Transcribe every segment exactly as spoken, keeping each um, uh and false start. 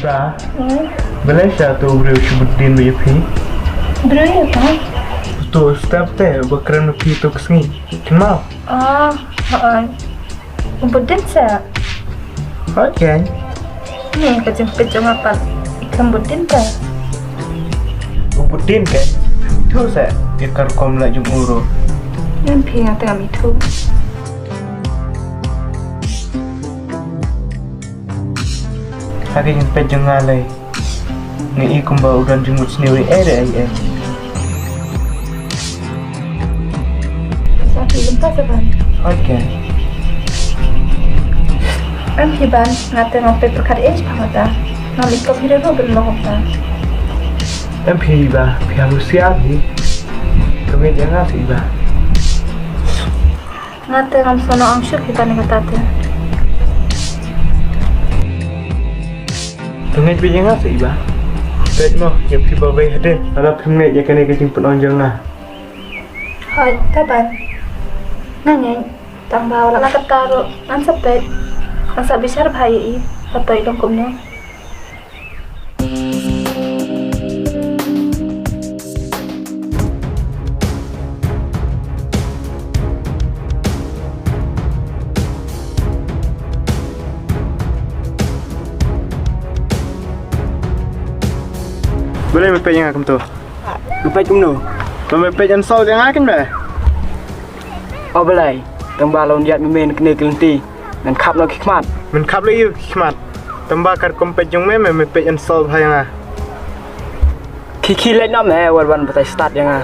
Ba, hmm? Balei sha tu briew shu bud dien ba ïa phi? Briew ïa ka? Tu step te ba kren ba phi tu ka sngi. Kynmaw? Ah, ha. U bud dien sa. Hooid kein. Ni ka jingpeit jong nga pat. I khlem bud dien te. U bud dien kein. Ithuh sa ïa ka rukom leh jong u ruh. Ym phi, nga te ngam ithuh. Ha ka jingpeit jong nga lei. Nga i kumba u don jingmut sniew ei ei ei ei. Sa phi lem ta sa ban. Okay. Em phi ban, nga te ngam peit pyrkhat ei pha ta. Ngam i kop hi ruh ban long ta. Em phi ba, phi ha husiar hi. Ka mei jong nga si ba. Nga te ngam sngewthuh ïa phi ban ïa kata te. To ngeit beit ïa nga sa i ba. Peit mo, ïa phi ba wei hadien. Lada phim ngeit ïa kane ka jingpynong jong nga. Hooid, ta ban. Nga ngeit. Tang ba wat la kata ruh ngan sa peit. Ngan sa bishar bha ïa i. Hato i long kumno. Balei me peit ïa nga kumto? Me peit kumno? Me peit unsol ïa nga kein me? O balei, tang ba la wan ïaid me mynne kane ka lynti. Men khap noh ki khmat. Men khap leh ïa ki khmat. Tang ba ka rukom peit jong me, me, me peit unsol bha ïa nga. Khie khie leit noh me, wat wan batai stad ïa nga.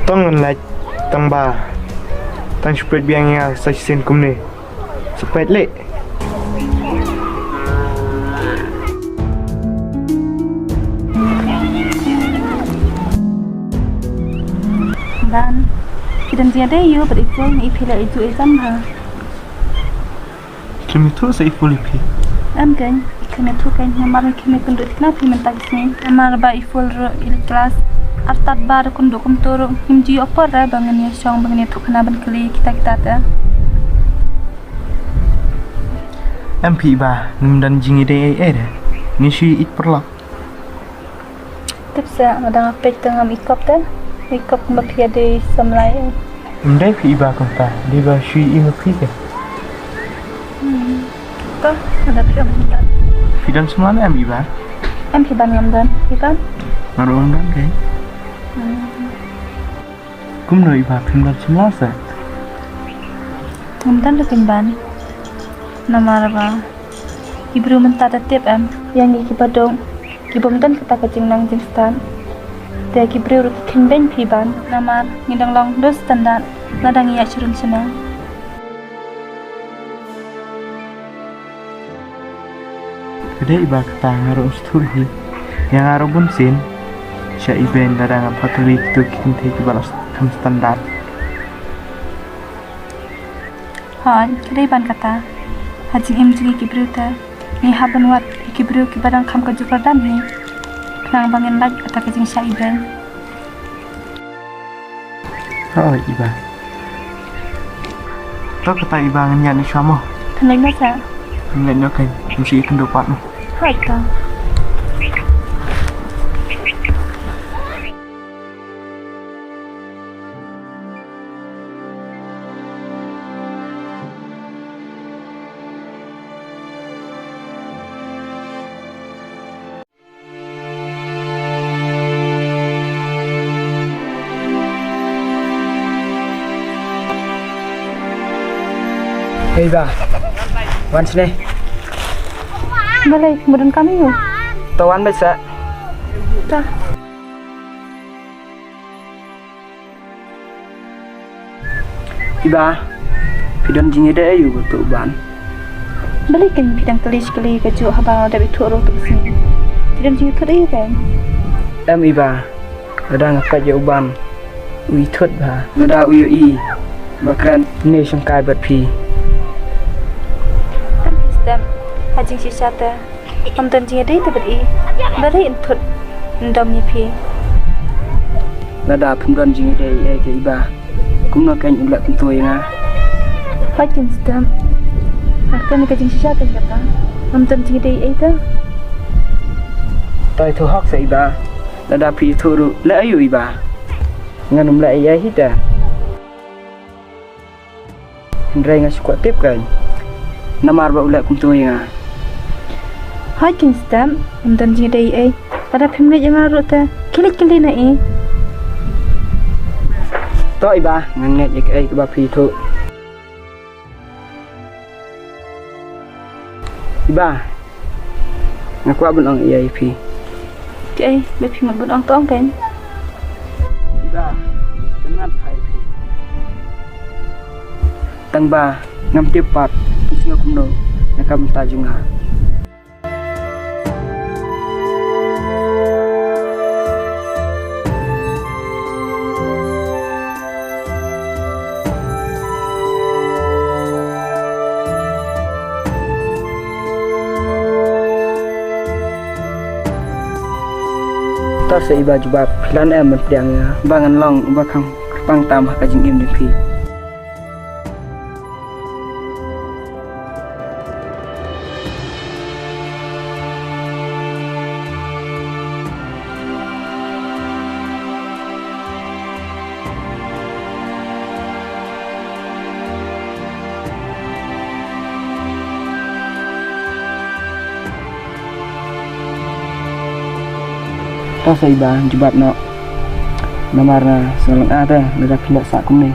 To ngan leit, tang ba tang shu peit biang ïa nga sa shisien kumne. Sa peit leh. Ban. Ki don jingïadei ïa u bad i Ful, i phi la ïathuh ïa jam ha. Kim ïathuh sa i Ful ïa phi. Em kein, i kim ïathuh kein, namar i kim ïakynduh thikna phi mynta ka sngi. Namar ba i Ful ruh i leit klas artat ba da kynduh kumto ruh ngim ju ïoh por re ba ngin ïashong ba ngin ïathuh khana ban kylli kita kita te. Em phi ba, ngim don jingïadei ei ei re. Ngi shu ïeit paralok. Tip sa, nga dang peit tang ngam i kop te. I kop ma phi ïadei samlai. Ym dei phi i ba kumta, dei ba shu i ma phi te. Hmm. Ka, nga da phi ym kumta. Phi don samla ne em i ba? Em phi ban ngam don, phi ban? Nga ruh ym don ke. Hmm. Kumno i ba phim don samla sa? Ngam don ruh phin ban. Namar ba ki briew mynta da tip em ïa ngi kiba duk, ki bym don kata ka jingnang jingstad. Te ki briew ruh ki kynbeiñ phi ban namar ngi dang long low standard lada ngi ïaid sha run sha nong. Ka dei ba kata nga ruh sngewthuh hi. Ïa nga ruh bun sien sha i beiñ lada nga phah kylli kito ki kynthei kiba la kham standard. Hooid, ka dei ban kata. Ha jingim jong ngi ki briew te ngi hap ban wad ïa ki briew kiba dang kham kajuh kyrdan hi. Khnang ba ngin lait kata ka jingshah i beiñ. Hooid i ba. To kata i ba ngan ïaid noh shuwa mo. Phin leit noh sa. Phin leit noh kein. Ngin sa ïakynduh pat mo. Hooid to. Hei ba. Wan sini. Balei, mo don kam ïa u? To wan beit sa. Ta. I ba, phi don jingïadei aïu bad uto u Ban? Balei kein phi dang kylli shi kylli kajuh haba nga dep ïathuh ruh uto u sngi? Phi don jingïathuh aïu kein? Em i ba, lada nga peit ïa u Ban, u ïathuh bha. Lada u ïohi ba kren ne shongkai bad phi. Em phi stem, ha jingshisha te. Ym don jingïadei te bad i. Balei yn thut, yn dom ïa phi? Lada phim don jingïadei ïa i te i ba, kumno kein u leh kumto ïa nga? Hooid kein Stem. Nga kren ka jingshisha kein kata. Ngam don jingïadei ei te. To ïathuh hok sa i Bah. Lada phi ïathuh ruh leh aïu i Bah? Ngan ym leh ei ei hi te. Hynrei nga shu kwah tip kein. Namar ba u leh kumto ïa nga. Hooid kein Step, ym don jingïadei ei ei. Lada phim ngeit ïa nga ruh te, khie leit kylli na i. To i Bah, ngan ngeit ïa kaei kaba phi ïathuh. I Bah, nga kwah ban ong ïa phi. Kaei ba phi mut ban ong, to ong kein. I Bah, nga ngat phai phi. Tang ba ngam tip pat phi sngew kumno na ka bynta jong nga. To sa i Bah jubab, phi lah ne em ban pdiang ïa nga ba ngan long uba kham kyrpang tam ha ka jingim jong phi. To sa i Bah jubab noh. Namar nga sngew lynga te lada phin leh sah kumne.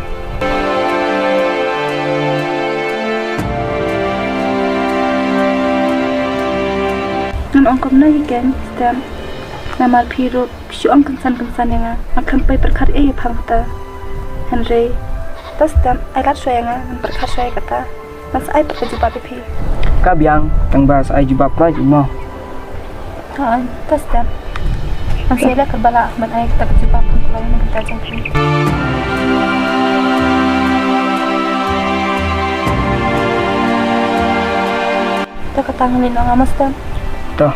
Ngan ong kumne hi kein Step. Namar phi ruh phi shu ong kynsan kynsan ïa nga. Nga khlem poi pyrkhat ei ei phang kata. Hynrei to Step, ai lad shuwa ïa nga, ngan pyrkhat shuwa ïa kata. Ngan sa ai pat ka jubab ïa phi. Ka biang, tang ba sa ai jubab kloi mo. Hooid, to Step. Ngan sa ïaleh katba lah ban ai kata ka jubab kham kloi na ka bynta jong phi. To kata ngan leit noh nga mo Step. To.